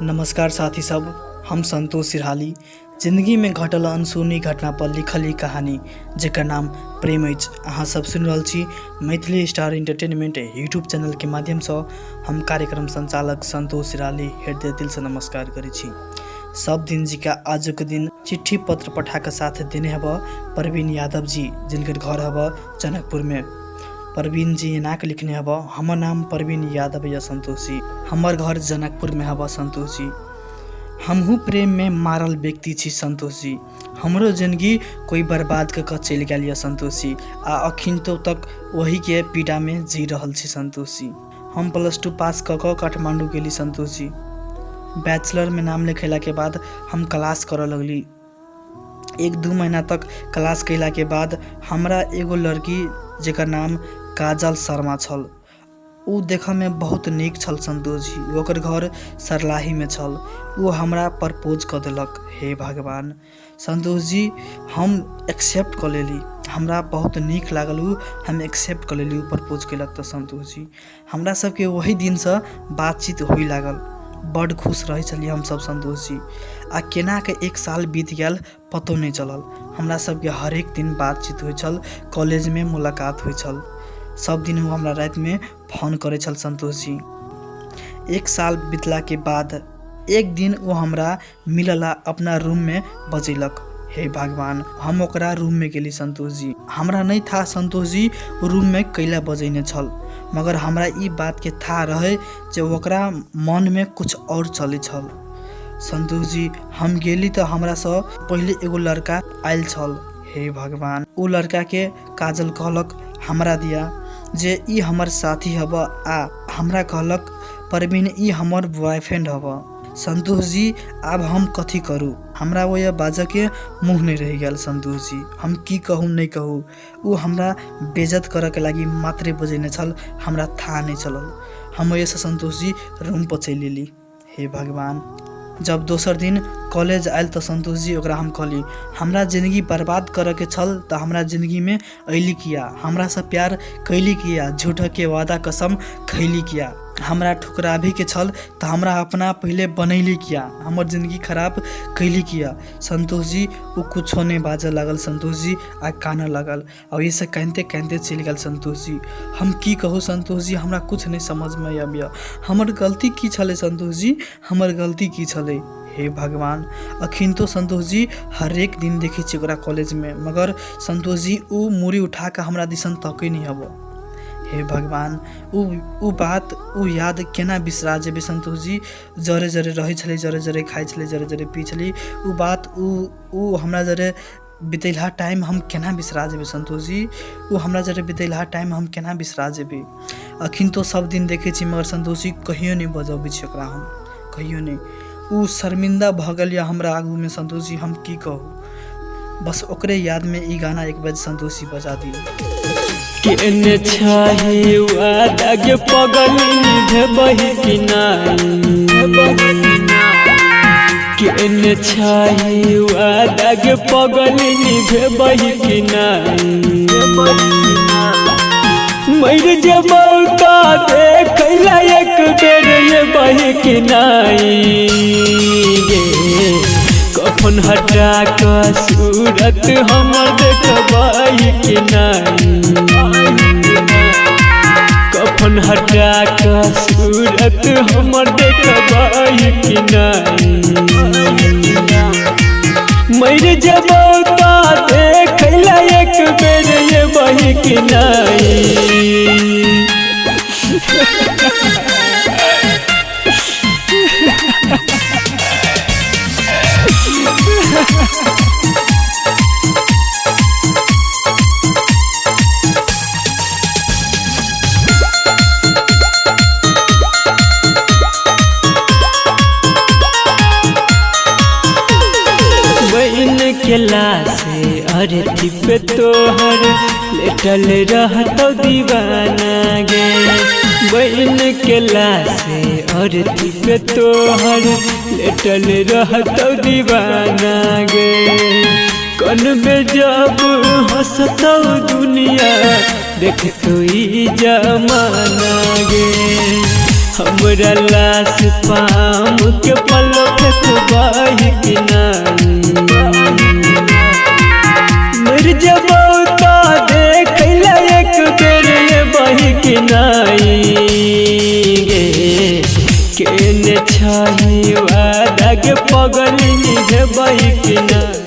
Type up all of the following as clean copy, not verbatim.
नमस्कार साथी सब, हम संतोष सिरहाली। जिंदगी में घटल अनसुनी घटना पर लिखल ई कहानी जेकर नाम प्रेम अछि। अहाँ सब सुनि रहल छी Maithili star entertainment YouTube channel के माध्यम से। हम कार्यक्रम संचालक संतोष सिरहाली हृदय दिल से नमस्कार करै छी। सब दिन जी का आजुक दिन चिट्ठी पत्र पठा के साथ देने हब प्रवीण यादव जी, जिनकर घर हब जनकपुर में। प्रवीण जी एना के लिखने हब, हमर नाम प्रवीण यादव या संतोष जी, हमर घर जनकपुर में हब संतोष जी। हमहूँ प्रेम में मारल व्यक्ति छी संतोष जी। हमरो जिंदगी कोई बर्बाद कऽ के चलि गेल यऽ संतोष जी, आ अखिनतो तक वही के पीड़ा में जी रहल छी संतोष जी। हम +2 पास कऽ के काठमांडू गेली संतोष जी। बैचलर में नाम लिखेला के बाद हम क्लास करऽ लगली। 1-2 महीना तक क्लास कैला के बाद हमरा एगो लड़की जेकर नाम काजल शर्मा छल, उ देखऽ में बहुत नीक छल संतोष जी। ओकर घर सरलाही में छल। उ हमरा प्रपोज कऽ देलक। हे भगवान संतोष जी, हम एक्सेप्ट कऽ लेली। हमरा बहुत नीक लागल उ, हम एक्सेप्ट कऽ लेली। उ प्रपोज केलक तऽ संतोष जी हमरा सबके वही दिनसँ बातचीत होइ लागल। बड्ड खुश रहै छलियै हमसब संतोष जी। आ केना कऽ 1 साल बीत गेल पतो नहि चलल। हमरा सबके हरेक दिन बातचीत होइ छल, कॉलेजमे मुलाकात होइ छल। सब दिन उ हमरा रातिमे फोन करै छल संतोष जी। 1 साल बीतलाके बाद एक दिन ओ हमरा मिलला अपना रूममे बजेलक। हे भगवान, हम ओकरा रूममे गेली संतोष जी। हमरा नहि था संतोष जी ओ रूममे कैला बजेने छल, मगर हमरा ई बातके थाह रहै जे ओकरा मनमे कुछ और चलै छल। संतोष जी, हम गेली तऽ हमरासँ पहिले एगो लड़का आयल छल। हे भगवान, ओ लड़काके काजल कहलक हमरा दिया जे ई हमर साथी हब, आ हमरा कहलक प्रवीण ई हमर बॉयफ्रेंड हब। संतोष जी, आब हम कथी करू? हमरा ओहि बाजऽके मुँह नहि रहि गेल संतोष जी। हम की कहू नहि कहू, ओ हमरा बेइज्जत करऽके लागि मात्रे बजेने छल, हमरा थाह नहि चलल। हम ओहिसँ संतोष जी रूम पर चलि एली। हे भगवान, जब दोसर दिन कॉलेज आयल तऽ संतोष जी ओकरा हम कहली, हमरा जिंदगी बर्बाद करऽके छल तऽ हमरा जिंदगीमे अयली किया? हमरासँ प्यार कैली किया? झूठके वादा कसम खैली किया? हमरा ठुकराबैके छल तऽ हमरा अपना पहिले बनैली किया? हमर जिंदगी खराब कैली किया? संतोष जी ओ कुछो नहि बाजऽ लागल संतोष जी, आ कानऽ लागल, आ ओहिसँ कानिते कानिते चलि गेल संतोष जी। हम की कहू संतोष जी, हमरा किछु नहि समझमे अबैए। हमर गलती की छलै संतोष जी? हमर गलती की छलै? हे भगवान, अखिनतो संतोष जी हरेक दिन देखै छियै ओकरा कॉलेजमे, मगर संतोष जी ओ मूड़ी उठा कऽ हमरा दिसन तकै नहि हबऽ। हे भगवान, उ बात उ याद केना बिसरा जेबै संतोष जी? जरे जरे रहै छलै, जरे जरे खाइ छलै, जरे जरे पी छलै, उ बात उ हमरा जरे बितेलहा टाइम हम केना बिसरा जेबै संतोष जी? ओ हमरा जरे बितेलहा टाइम हम केना बिसरा जेबै? अखिनतो सब दिन देखै छी, मगर संतोष जी कहियो नहि बजबै छी ओकरा हम, कहियो नहि। ओ शर्मिंदा भऽ गेल यऽ हमरा आगूमे संतोष जी, हम की कहू। बस ओकरे यादमे ई गाना एक बेर संतोष जी बजा दियौ। केने छही वादा गे पगली निभेबही कि नाही? केने छही वादा गे पगली निभेबही कि नाही? मर जेबौ तऽ देखैला एक बेर एबही कि नाही गे? कफन हटा कऽ सूरत हमर देखबही कि नाही? कफन हटा कऽ सूरत हमर देखबही कि नाही? मर जेबौ तऽ देखैला एक बेर एबही कि नाही? बहन केला से अरथी पे तोहर लेटल रहतो दीवाना गे। बहन केला से अरथी पे तोहर लेटल रहतो दीवाना गे। कन में जब हंसतो दुनिया देखतो ई जमाना गे। हमरा लाश पाम के कि नहीं गे। केने छही वादा के पगली निभेबही कि नहीं।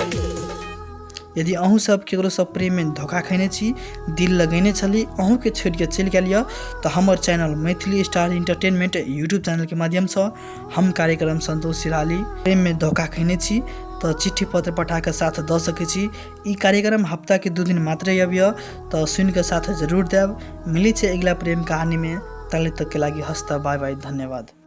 यदि अहूँ सब केकरो सब प्रेममे धोखा खयने छी, दिल लगेने छली, अहूँके छोड़िके चलि गेल यऽ तऽ हमर channel Maithili star entertainment YouTube चैनलके माध्यमसँ हम कार्यक्रम संतोष सिराली प्रेममे धोखा खयने छी तऽ चिट्ठी पत्र पठा कऽ साथ दऽ सकै छी। ई कार्यक्रम हफ्ताके 2 दिन मात्रे अबैए तऽ सुनिकऽ साथ जरूर देब। मिलै छै अगिला प्रेम कहानीमे, ताले तकके लागि हस्त बाय बाय, धन्यवाद।